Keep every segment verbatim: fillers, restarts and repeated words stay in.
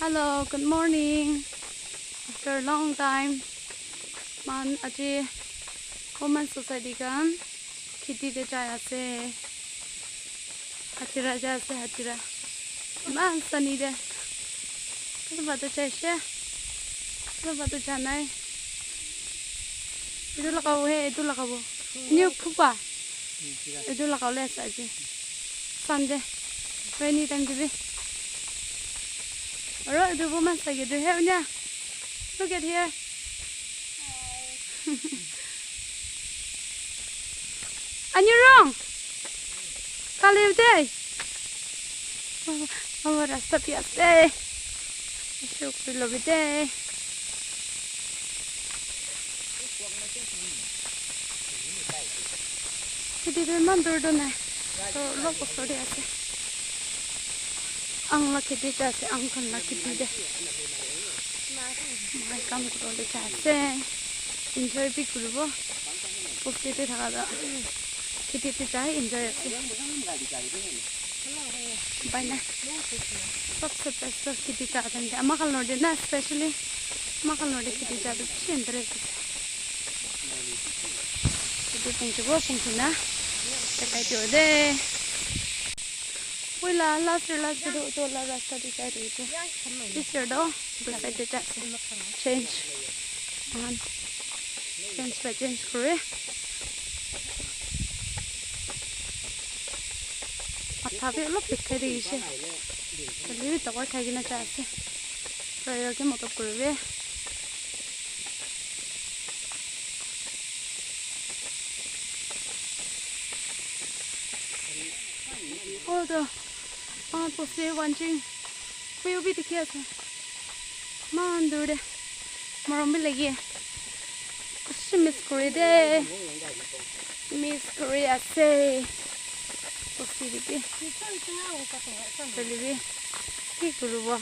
Hello, good morning. After a long time, man aji Women Society khan kheti te jai ase. Hajira jai ase, hajira. Iman sunny de. Kala batu jai ase. Kala batu jai nai. Etu lagabo he, etu lagabo. New pupa. Etu lagabole ase aji. Sunday. Rainy time te bi. Aro etu woman sagi tu he unya. Look at here. Anurong. Kali utai. Mama rasta pi ase. Shuk pi lobi de. Kheti tu iman dur dur nai. So, olop osor te ase. Ang la kheti te ase, ang khan la kheti te. Moi kam kuribole jai ase. Enjoy bi kuribo. Bosti te thaka toh kheti te jai enjoy ase. Upai nai. Sobse best toh kheti cha time te. Ama khan loi de na specially. Ama khan loi de kheti cha toh bishi interest ase. Kheti pungchibo pungchi na. Tekai tio de. Woi la last year last year to la rasta de jai de. This year do the side de cha change. Ahan. Change by change kore. Matha bi olop bikhai thakishe. Hoile bi dawai khai kena jai ase. Prayer ke matlab kuribi. Oh, to. Ah, bosti wanching. View bi dikhi ase. Eman dur de. Morom bi lage. Bishi miss kuri de. Miss kuri ase. Bosti bi. Hoile bi ki kuribo?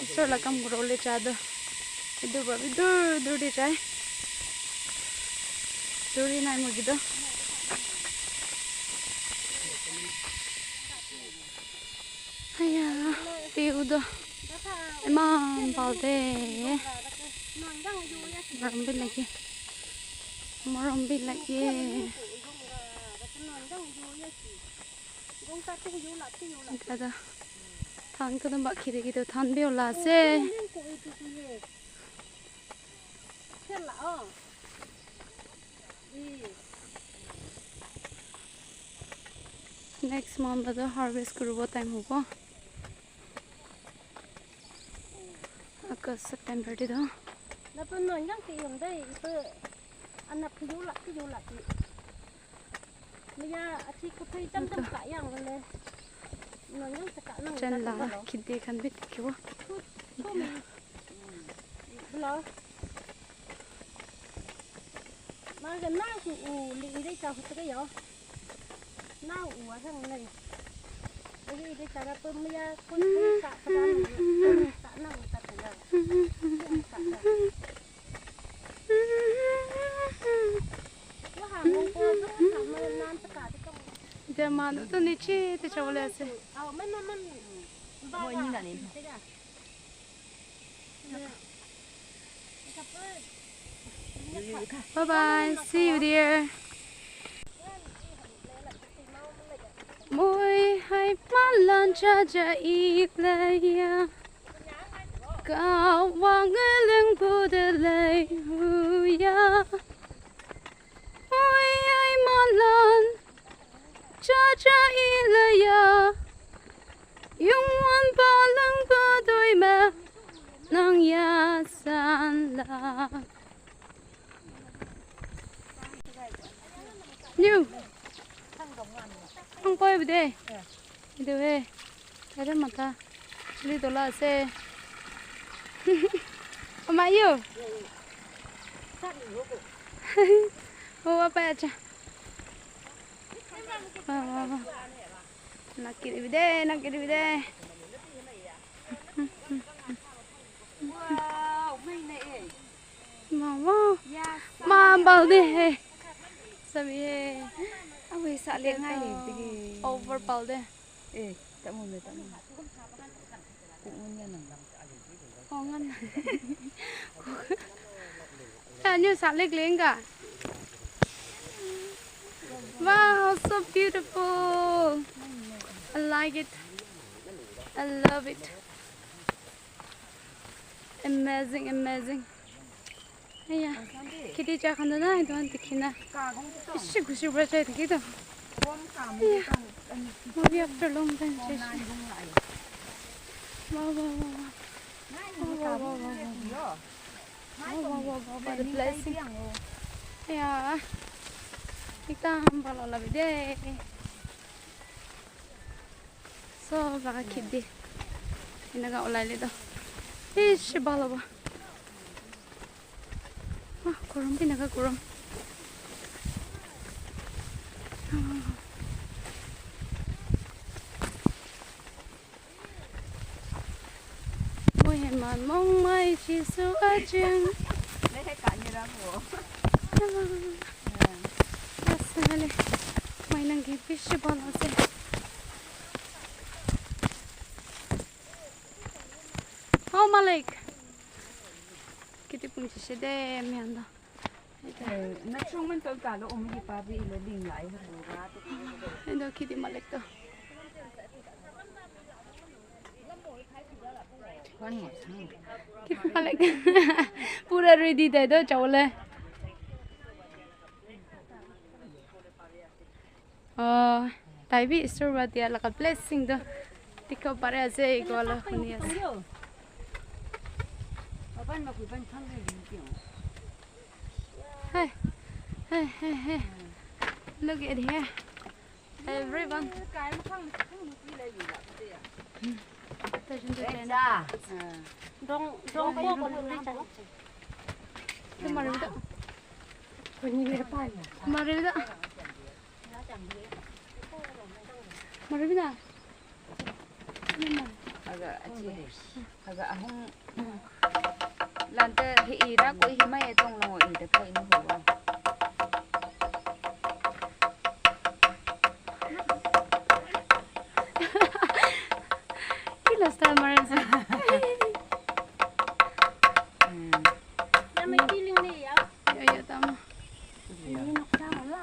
Isor la kam kuribole ja toh. Etu para bi dur dur te jai. Duri nai moi ke toh. Haiya, view toh eman bhal de. Morom bi lage. Morom bi lage. Dada, than kadam ba khiri kitu than bi ola ase. Next month la toh harvest kuribo time hobo. August, September te toh. Napa no yang ti yong dai itu anak yula ti yula ti. Mia achi kuthai cham cham ka yang le. No yang ta ka nang. Chen la khide khan bi dikhibo. Hello. Ma ga na ku u li ri ka hu ta yo. Na u wa thang nai. Ri ri ka ra pu mia kun kun ka ka na u ta ta ya. Ka ka. Wa ha mo ko ka ma nan ta ka ta. Ite manu tu niche te chabole ase. Aw, man, man, man. Mo ni na ni. Bye bye. See you there. Moi hai palan cha cha i la ya. Ka wa nge leng bu de lei hu ya. Moi hai palan cha cha i la ya. Yung wan palan ka doi ma nang ya san la. New. Ang koi bude. Idu he. Ere mata. Chuli dola ase. Amayo. Oh, apa acha. Wah, wah, wah. Nakiri bide, nakiri bide. Wow, mai na eh. Mama. Ma bal de he. Sabi he. Awi sa le ngai ni digi. Over bal de. Eh, ta mo me ta mo. Ku mo nya na. Can you salik lenga? Wow, so beautiful. I like it. I love it. Amazing, amazing. Aya, kheti ja khan toh na, etu khan dikhi na. Bishi khushi para jai thaki toh. Aya, movie after long time chai. Wow, wow, wow, wow. Wow, wow, wow, wow, wow. Wow, wow, wow, wow, what a blessing. Aya, ekta ham bhal olabi de. Sob laga kheti enaka olai le toh bishi bhal hobo. Ah, gorom bi enaka gorom. Ah. Moi eman mong mai Jisu ajeng. Ase hale. Moi nang ke bishi bhal ase. Oh, Malik. Kiti punchi shede mianda. Ito kiti Malik to. Kiti Malik. Pura ready dai do chawle. Oh, tai bi Isor para dia laga blessing tu dikhibo pare ase, eku wala huni ase. Hey, hey, hey, hey. Look at here. Everyone. Dong, dong, ko, ko, ko, ko. Maribida. Maribida. Maribida. Aga achi. Aga ahung. Lante hi ira koi hi mai etong lo i de kai ni ho. Kila style mare ase. Nama feeling ni ya? Ya, ya, tama. Ni nok sama la.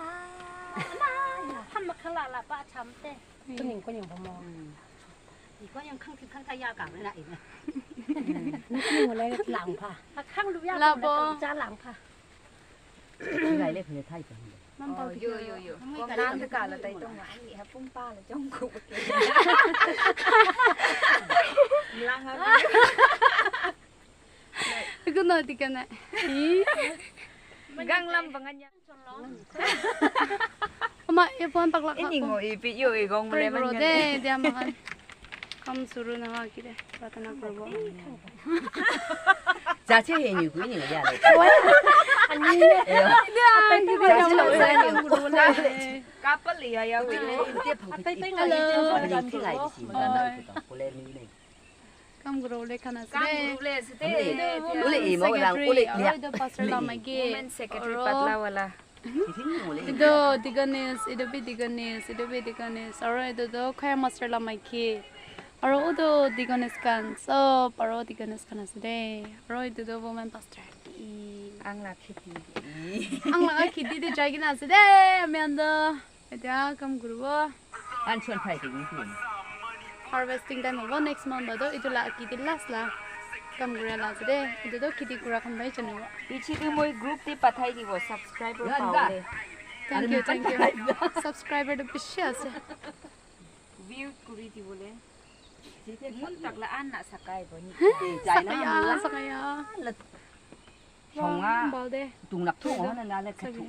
La, la, ham khala la pa chamte. Kuning, kuning, kuning. Iko yang khang khang ta ya kang na ina. Nak ni ngolai lang pha. Khang lu ya. Labo. Cha lang pha. Ngai le phne thai pa. Mam pau yo yo yo. Kom nang ta ka la tai tong ani ha pum pa la jong ko. Lang ha. Iku no tikana. Gang lam banganya. Ama, e phone tak lak. Ini ngo ipi yo i gong mule man de, dia makan. Kam suru na ha kire, pratana kuro. Jache he ni ku ini ya le. Ani ne. Dia, couple ya ya. Hello. Kam kuro le khana se. Kam kuro le ase de. Ule imo lang, ule ya. Aro etu pastor la maiki. Women secretary patla wala. Etu deaconess, etu bi deaconess, etu bi deaconess. Aro etu tu choir master la maiki. Aro utu deaconess khan, sob aro deaconess khan ase de. Aro etu tu women pastor. Ang la kheti. Ang la kheti de jai kena ase de, ami khan tu. Etia kam kuribo. An chol phai de ni. Harvesting time hobo next month ba toh, etu la agi te last la kam kuria la ase de. Etu toh kheti kura khan para janibo. Piche te moi group te pathai dibo, subscriber pawole. Thank you, thank you. Subscriber toh bishi ase. View kuri dibole. Mun tak la an na sakai bo ni. Sakaya, sakaya. Chonga. Bal de. Tung lak thu na na le khathu.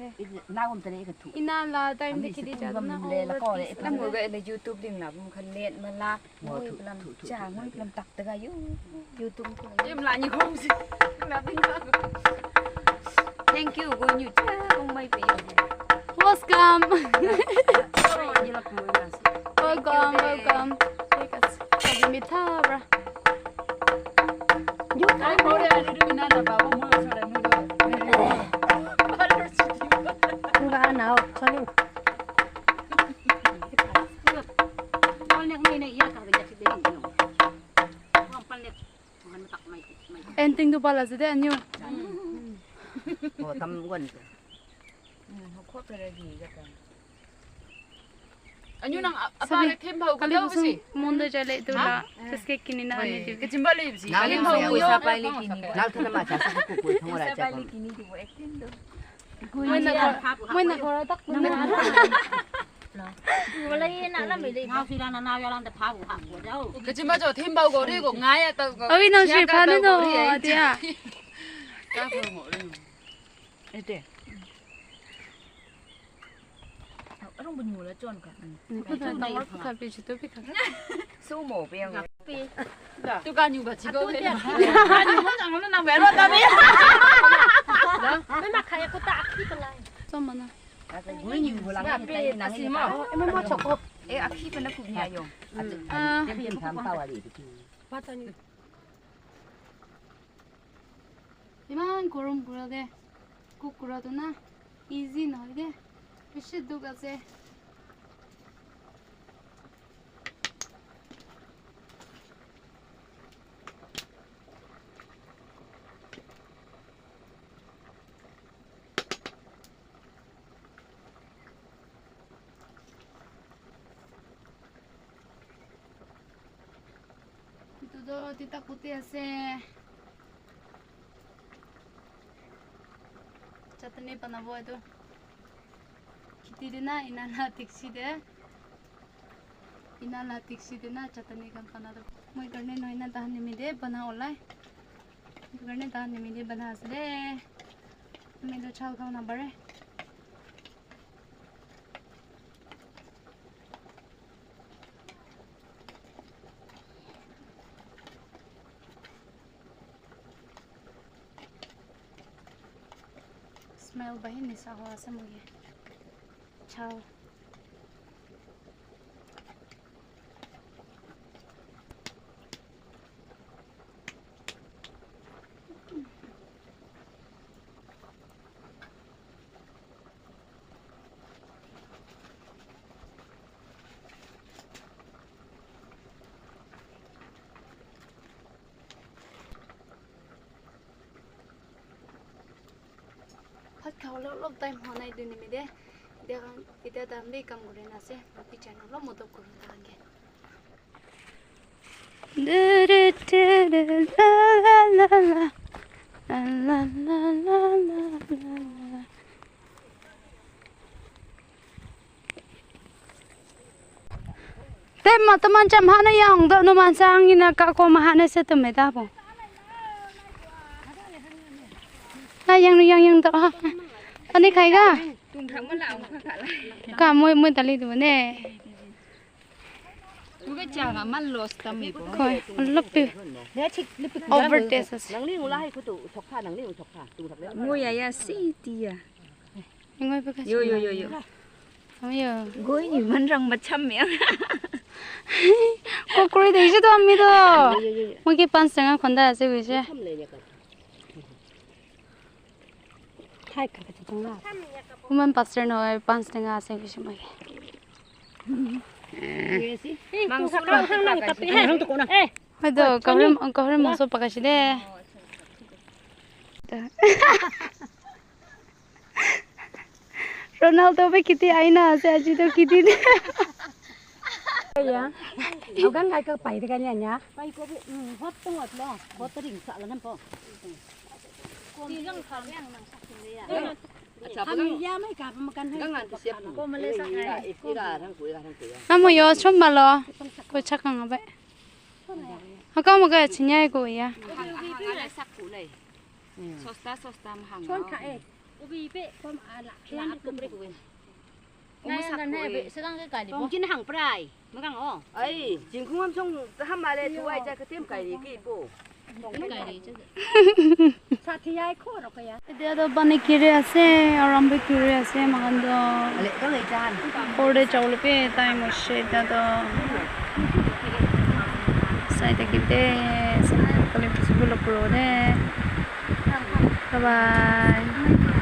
Na gom tane khathu. Ina la time de khidi ja na le la ko le. Lam go ga le YouTube ding la mun khan net ma la. Ngoi pelam cha, ngoi pelam tak ta ga yu. YouTube ko. Em la ni khom si. La bin ka. Thank you go nyu cha kong mai pe yo. Welcome. Sorry, ni la ko na. Welcome, welcome. Take us. Mitha bra. Ending tu bal ase de, anyu. Oh, tam wan. Anyu nang apa le them bhau ka do si. Mondo jale tu la. Cheesecake kini na ani di. Kachimba le si. Nang them bhau ko sa pai le kini. Nang thana ma cha sa ko ko thong ra cha ko. Moi na ko, moi na ko tak na. Wala ye na la me le. Ngau si la na na ya lan ta pha bu ha ko jao. Kachimba jo them bhau ko re ko ngai ya ta ko. Abi nang si pha le no dia. Ka pha mo re. Ete. Arong bunyi wala chon ka. Ni ko ta na wa ka bi chitu bi ka. So mo pe yang. Tu ka nyu ba chi ko. Tu ka nyu mo na mo na mo ro ta bi. Be ma khaya ko ta akhi to lai. So mana. Ata gui nyu wala ngai ta nang ni ta. E mo mo choko. E akhi to na ku nya yo. Ata. Ah. Tem tem tham pa wali. Pata ni. Iman gorom pura de, cook kura tu na easy nohoi de, bishi dukh ase. Etu toh tita kuti ase. Chutney banabo etu. Kheti te na ena la dikchi te. Ena la dikchi te na chutney khan bana toh. Moi karne nohoi na tahan nimite bana olai. Etu karne tahan nimite bana ase de. Ami toh chal khabo napare. Smell ba hi nisa hua ase moike. Chao. Bhat khabole olop time hua nai dui nimite. Etia khan, etia tahan bi kam kuri na ase. Mati chai na olop modop kuri tahan ke. Te ma teman cham hana yang do no man sang ina ka ko ma hana se to me da bo. Na yang yang yang do ha. Ani khai ga? Ka moi moi dali do ne. Koi, olop pi over taste ase. Nangli ngula hai kutu sokha, nangli sokha, tu thak le. Ngoi ya ya si tia. Ngoi pa ka. Yo, yo, yo, yo. Ami yo. Goi ni man rang macham ya. Kokori de je to ami to. Yo, yo, yo, yo. Mo ke panch tenga khonda ase hoise. Tham le ya ka. Woman pastor no, panch tenga ase bishi mage. Mangso lo. Hoy do, kahore, kahore mangso pakashi de. Ronaldo be kiti aina ase, aji to kiti de. Ya. Agang ngai ka pai de kanya nya. Pai ko be, hot to hot lo. Hot ring sa la nan po. Amo yo chom malo. Ko chakang abe. Aka mo ga chinyai ko ya. Sosta sosta mahang. Ai, jingkung am song taham male tuai ja katim kai ri ki po. Sathi ai kho ro kaya. Etia toh pani giri ase, aram bi giri ase, moikhan toh ghor te jawole bi time hoise, etia toh sai thaki de, sai thaki de, bye bye.